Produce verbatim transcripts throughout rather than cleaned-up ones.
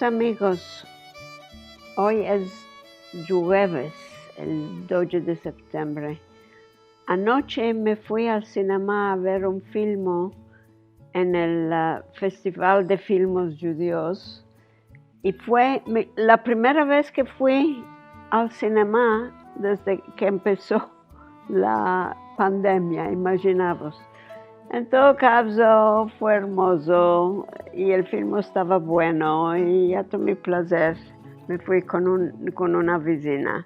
Amigos, oy es djueves, el doje de septembre. Anoche me fui al sinema a ver un filmo en el, ah, Festival de Filmos Djudios, i fue mi, la primera vez ke fui al sinema desde ke empeso la pandemia, imajinavos. En todo kavzo, fue ermozo, i el filmo estava bueno, i ya tuve mi plazer. Me fui kon un, kon una vizina.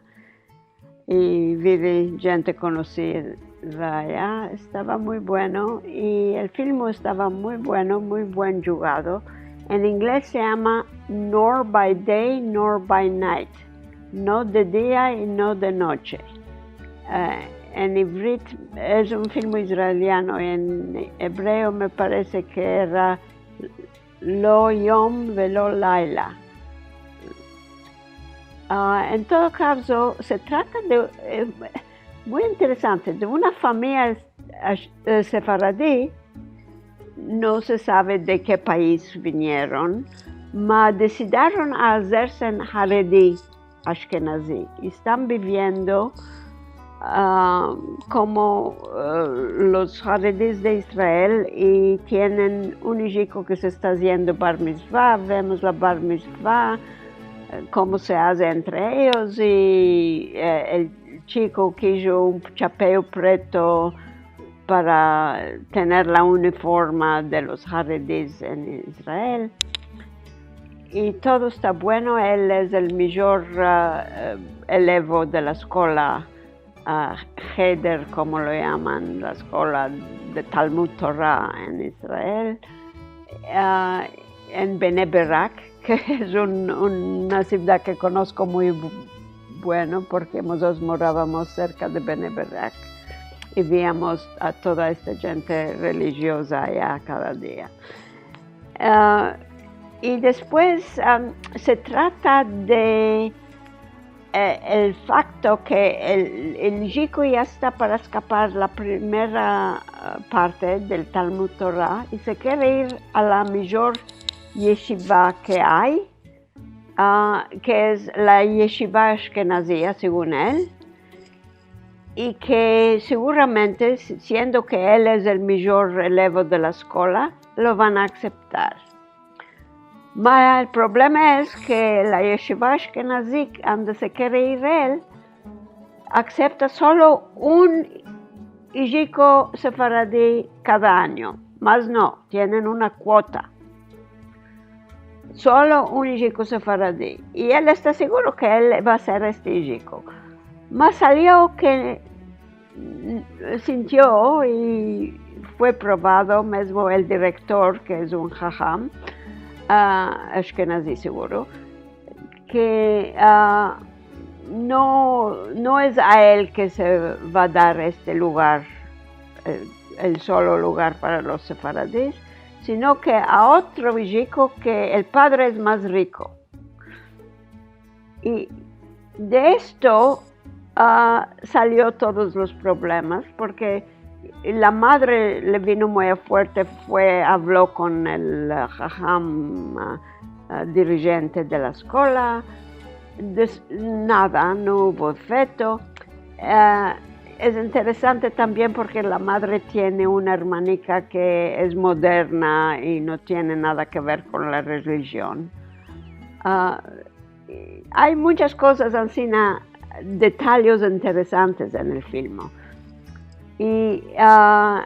I vivi djente konosida aya. Estava muy bueno, i el filmo estava muy bueno, muy buen djugado. En inglez se yama Nor by Day, Nor by Night. No de dia i no de noche. Eh, en ivrit es un filmo israeliano, en ebreo me parese ke era Lo Yom Velo Laila. Ah, en todo kavzo, se trata de, eh, muy interesante, de una famiya, eh, sefaradi, no se save de ke pais vinieron, ma desidieron a azerse haredi ashkenazi, i estan biviendo, ah, komo, eh, los haredis de Israel, i tienen un ijiko ke se esta aziendo bar mitzva, vemos la bar mitzva, eh, komo se aze entre eyos, i, eh, el chiko kijo un chapeo preto para tener la uniforma de los haredis en Israel. I todo esta bueno, el es el mijor, ah, eh, elevo de la eskola, ah, Cheder, komo lo yaman, la eskola de Talmud Tora en Israel, ah, en Bnei Brak, ke es un, una sivdad ke konosko muy bu-, bueno, porke mozotros moravamos serka de Bnei Brak i viamos a toda esta djente relijioza aya kada dia. Ah, i despues, am, se trata de, eh, el fakto ke el, el ijiko ya esta para eskapar la primera, ah, parte del Talmud Tora i se kere ir a la mijor yeshiva ke ay, ah, ke es la yeshiva ashkenazia, segun el, i ke seguramente, si-, siendo ke el es el mijor elevo de la eskola, lo van a akseptar. Ma el problema es ke la yeshiva ashkenazi, ande se kere ir el, aksepta solo un ijiko sefaradi kada anyo, mas no, tienen una kuota. Solo un ijiko sefaradi. I el esta seguro ke el va a ser este ijiko. Mas salio ke, mm, sintio i fue provado, mezmo el direktor, ke es un haham, ah, ashkenazi seguro, ke, ah, no, no es a el ke se va a dar este lugar, eh, el solo lugar para los sefaradis, sino ke a otro ijiko ke el padre es mas riko. I de esto, ah, salio todos los problemas, porke la madre le vino muy fuerte, fue, avlo kon el, ah, haham, ah, ah, dirijente de la eskola, des-, nada, no uvo efekto. Eh, es interesante tambien porke la madre tiene una ermanika ke es moderna i no tiene nada ke ver kon la relijion. Ah, ay munchas kozas ansina, detalyes interesantes en el filmo. I, ah,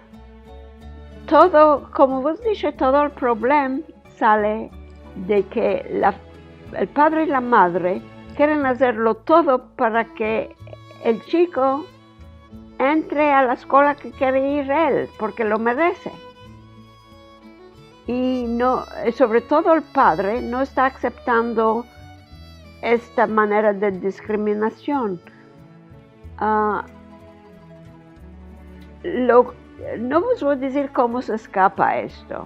todo, komo vos dishe, todo el problem sale de ke la, el padre i la madre keren azerlo todo para ke el chiko entre a la eskola ke kere ir el, porke lo merese. I no, eh, sovre todo el padre no esta akseptando esta manera de diskriminasion. Ah, lo, no vos vo dizir komo se eskapa esto,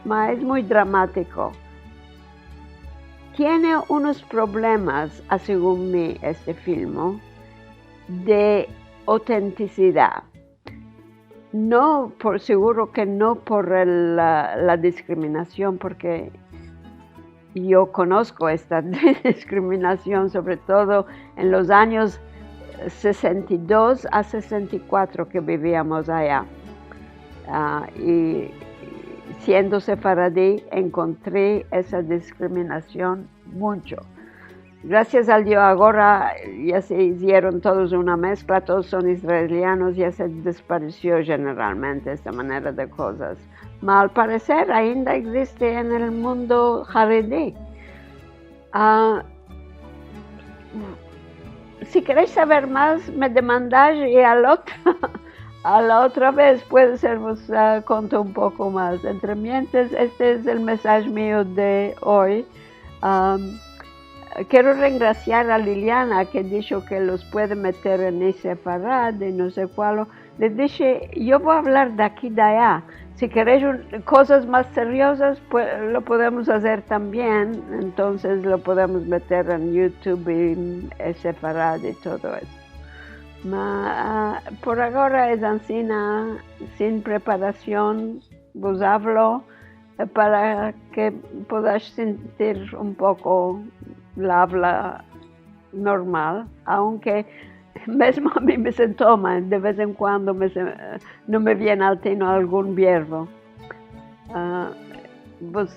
ma es muy dramatiko. Tiene unos problemas, a segun mi, este filmo, de otentisidad. No por, seguro ke no por el, la, la diskriminasion, porke Yo konosko esta diskriminasion, sovre todo en los anyos sesenta i dos a sesenta i kuatro ke biviamos aya. A, i siendo sefaradi, enkontri esa diskriminasion muncho. Grasias al Dio, agora ya se izieron todos una meskla, todos son israelianos, ya se desparesio jeneralmente esta manera de kozas. Ma al pareser ainda egziste en el mundo haredi. A, si keresh saver mas, me demandash i al otro, a la otra vez puede ser vos, a, konto un poko mas. Entremientes, este es el mensaje mio de oy. Am, kero rengrasiar a Liliana, ke disho ke los puede meter en iSefarad i no se kualo. Le dishe, yo vo avlar de aki, de aya. Si keresh un, kozas mas seriozas, pue-, lo podemos azer tambien. Entonses lo podemos meter en YouTube i, e, Sefarad i todo esto. Ma, a, por agora es ansina, sin preparasion, vos avlo, e, para ke podash sentir un poko la avla normal, aunke mezmo a mi me se toma, de vez en kuando me se, no me viene al tino algun verbo. A, vos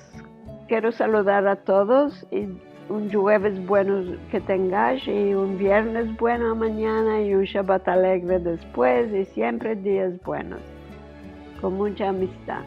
kero saludar a todos i un djueves bueno ke tengash i un viernes bueno amanyana i un Shabat alegre despues i siempre dias buenos. Kon muncha amistad.